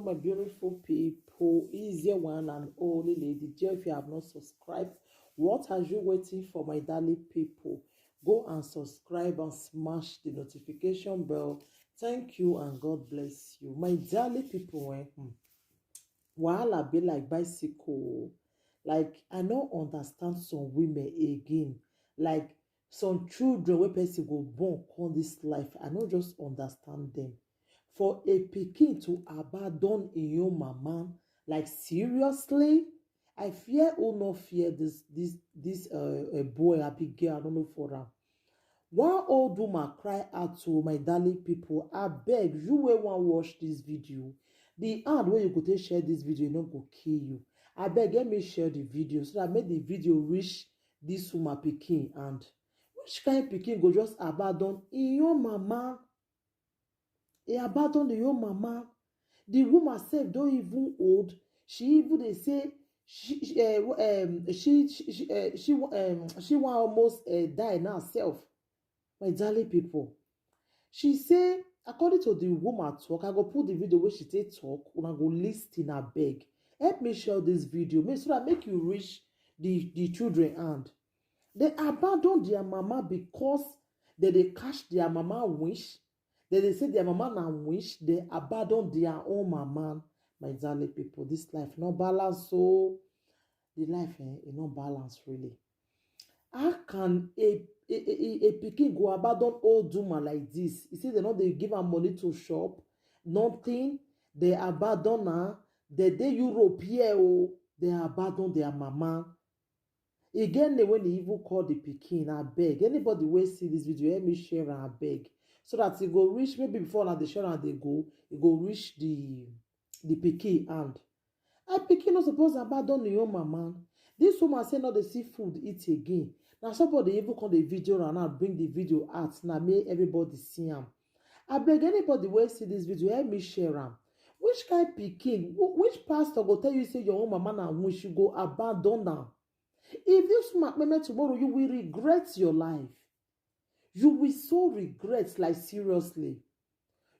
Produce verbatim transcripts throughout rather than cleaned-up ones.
My beautiful people, is your one and only Lady J. If you have not subscribed, what are you waiting for, my darling people? Go and subscribe and smash the notification bell. Thank you and God bless you. My darling people, eh, hmm, wahala be like bicycle. Like, I no understand some women again. Like, some children wey person go born come this life, I no just understand them. For a pikin to abandon im own mama, like, seriously? I fear who no fear this this this uh, uh, boy, Abigail, I don't know for am. One old woman cry out to my darling people, abeg, you wey wan watch this video, the hand wey you go take share this video no go kill you. Abeg, let me share the video so that make the video reach this woman pikin hand. Which kind pikin go just abandon im own mama? He abandon the own mama. The woman sef don even old. She even dey say she she uh, um, she she she, uh, she wa- um, she wan almost uh, die now sef. My darling people, she say, according to the woman talk, I go put the video wey she take talk, una go listen, abeg. Help me share this video, make so that make you reach the the children hand. They abandon their mama because they dey catch their mama wish. They dey say their mama na wish. They abandon their own mama. My darling people, this life no balance, so the life eh, e no balance really. How can a a a, a pikin go abandon old woman like this? You see, they no dey give am money to shop, nothing. They abandon her. They dey Europe here, oh, they abandon their mama. Again, when he even call the pikin, abeg, anybody wey see this video, help me share am, abeg, so that e go reach, maybe before una dey share am dey go, e go reach the the pikin hand. A pikin no suppose abandon im own mama. This woman say no dey see food eat again. Na somebody even come the video and now bring the video out. Now make everybody see am. Abeg, anybody wey see this video, help me share am. Which kind pikin, who- which pastor go tell you say your own mama na wish, you go abandon am? If this woman kpeme tomorrow, you will regret your life. You will so regret, like, seriously.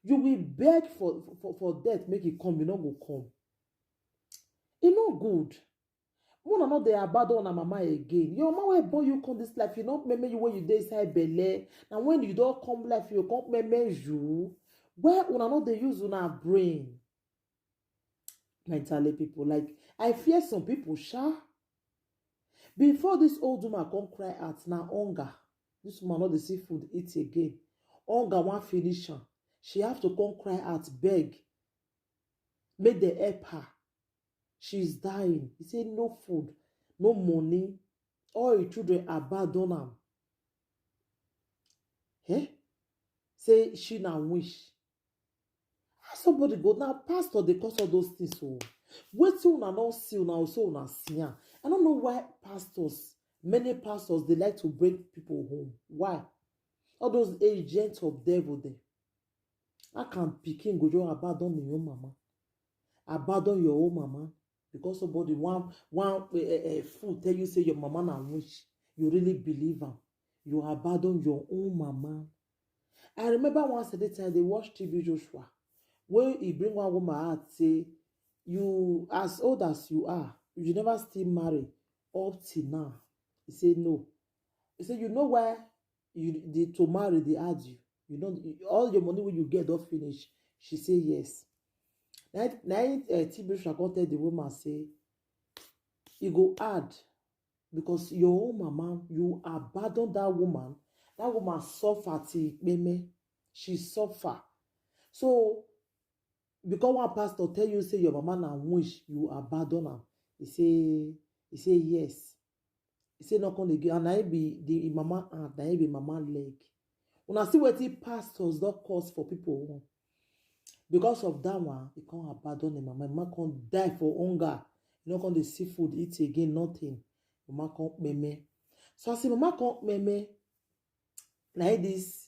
You will beg for for, for death, make it come, you no go come. E no good. Una no dey abandon una mama again. Your mama wey born you come this life, you no kpeme you when you dey inside belle. Na when you don come life, you come kpeme you. Why una no dey use una brain? My darling people, like, I fear some people, sha. Before this old woman come cry out, na hunger. This woman no dey see food eat again. Hunger wan finish am. She have to come cry out, beg. Make dem help her. She is dying. He say no food, no money. All his children abandon am. Eh? Say she na wish. How somebody go now, pastor dey cause all those things, oh. Wetin una no see, una also una see am. I don't know why pastors, many pastors, they like to bring people home. Why? All those agents of devil there. How can pikin go just abandon im own mama, abandon your own mama, because somebody one one uh, uh, fool tell you say your mama na witch? You really believe am? You abandon your own mama. I remember one certain time they watch T V Joshua, where he bring one woman out, say, you, as old as you are, you never still marry up till now. He say no. He say, you know why you the to marry the hard you? You know, all your money when you get don't finish. She say yes. Now, now uh, T V Joshua come tell the woman say, e go hard because your own mama, you abandon that woman. That woman suffer till kpeme. She suffer. So because one pastor tell you say your mama na witch, you abandon am. He say, he say yes. He say no come again, and na him be the mama hand, na him be mama leg. Una see wetin pastors don cause for people own. Because of that one, he come abandon him mama. Mama come die for hunger. He no come dey see food eat again, nothing. Mama come kpeme. So as him mama come kpeme, na him this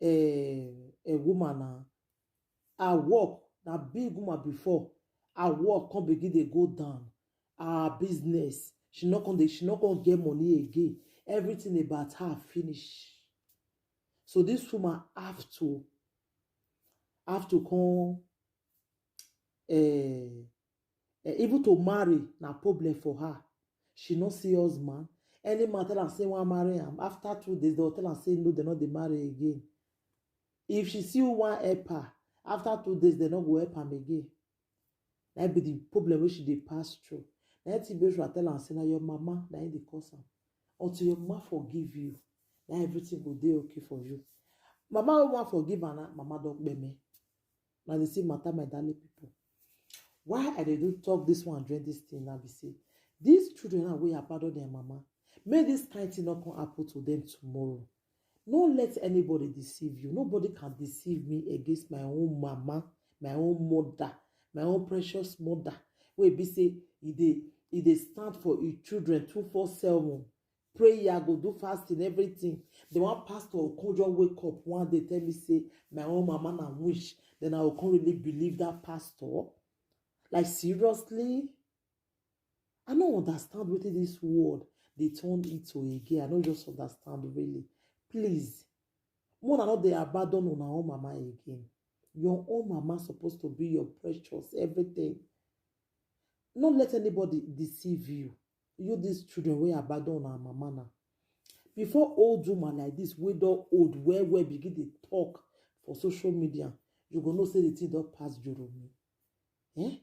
uh, a woman na her work, na big woman before, her work come begin dey go down. Her business, she no come dey, she no come get money again. Everything about her finish. So this woman have to have to come uh, uh, even to marry na problem for her. She no see husband. Any man tell am say wan marry am, after two days dem go tell am say no, dem no dey marry again. If she see who wan help her, after two days dem no go help am again. Na be the problem wey she dey pass through. Na thing Joshua tell am say na your mama na him dey cause am. Until your mama forgive you, na everything go dey okay for you. Mama wey wan forgive am, na mama don kpeme. Na the same matter, my darling people. Why I dey do talk this one during this thing now be say these children now wey abandon their mama, make this kind thing no come happen to them tomorrow. No let anybody deceive you. Nobody can deceive me against my own mama, my own mother, my own precious mother. Wey be say e dey e dey stand for e children two four seven. Prayer, go do fasting, everything. The one pastor go come just wake up one day tell me say my own mama na witch. Then I go come really believe that pastor. Like, seriously? I no understand wetin this world dey turn into again. I no just understand really. Please, una no dey abandon una own mama again. Your own mama suppose to be your precious everything. No let anybody deceive you. You, these children wey abandon una mama now. Before old woman like this wey don old well well begin dey talk for social media, you go know say the thing don pass Joromi. Eh?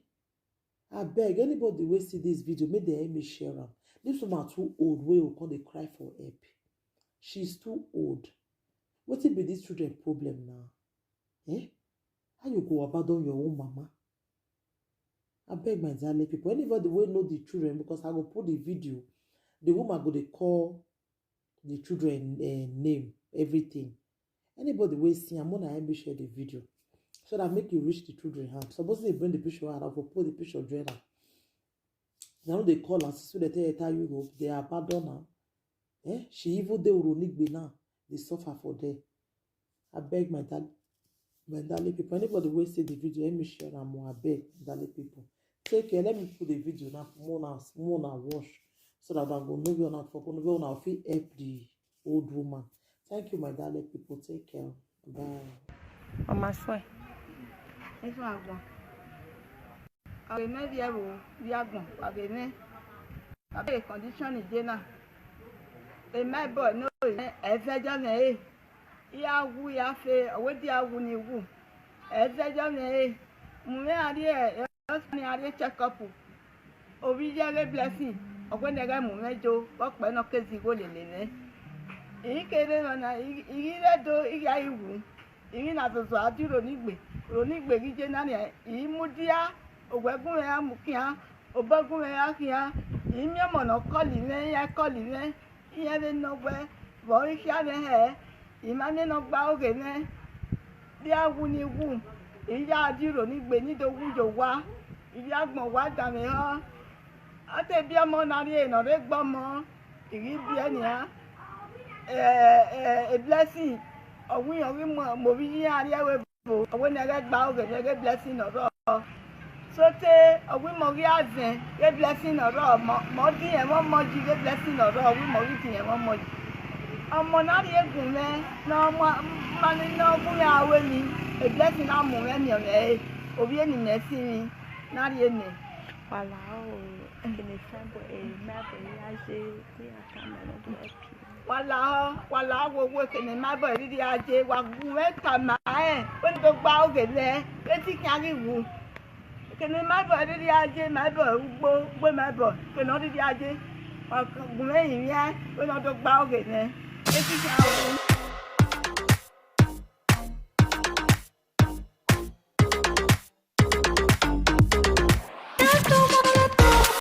Abeg, anybody wey see this video, make dem help me share am. This woman too old wey go come dey cry for help. She's too old. Wetin be this children problem now? Eh? How you go abandon your own mama? Abeg, my darling people, anybody wey know the children, because I go put the video, the woman go dey call the children uh, name, everything. Anybody wey see am, una help me share the video so that make you reach the children hand. Suppose they bring the picture out, I go put the picture join am. They no dey call am since wey dem tell her Europe, they abandon am. Eh? She even dey Uronigbe now, dey suffer for there. Abeg, my darling, my darling people, anybody wey see the video, help me share am o, abeg, darling people. Take care. Let me put the video now, more now, more now watch, so that I go know where una for, know where una fit help the old woman. Thank you, my darling people. Take care. Bye. Mama swear. This one go. Age me bi ewo bi agbon age me. Abi condition is there now. A my boy no, e fẹjọ́ mi e. Iya wu ya fe, owe di awu ni wu. E fẹjọ́ mi e. Mu me ari e, e ni ari check up. Obi je re blessing. Ogwe ne ga mu me jo, wo pe no ke zi go lele ne. Ike re no na, ire do iya iwu. Iri na zozo adi Uronigbe, Uronigbe gi je nani, iri mudia, ogwe gun ya mukia, obo gun ya kia, iri mi omo no koli me, ya koli me, iye be no gbe, bo ri kia be he, iri ma me no gba oge me, bi awu ni wu, iri ya adi Uronigbe ni do wu jo wa, iri agbon wa da me ho. Ate bi omo na ri e no re gbo mo, iri bi e ni a. Eh, eh, a blessing. Owi, owi mo, mo bi yin ari ewe bo. Owe ne re gba oge ne re blessing no ro. So te, owi mo ri azen, re blessing no ro. Mo, mo di e mo mo ji re blessing no ro. Owi mo ri di e mo mo ji. Omo na ri egun me, no mo ma ni no gun me awe mi. A blessing na mo me mi o me. Obi e ni me si mi. Na ri e me. Wala o, kene fine boy, eh, my boy, ya je, ya kama no go help you. Wala o, wala o, wo, wo, kene my boy, didi aje, wa gun e kama e, we no do gba oge le, we ti kan ri wu. Kene my boy, didi aje, my boy, ugbo, ugbo my boy, kene didi aje, wa gun e yin e, we no do gba oge le, we ti kan ri wu.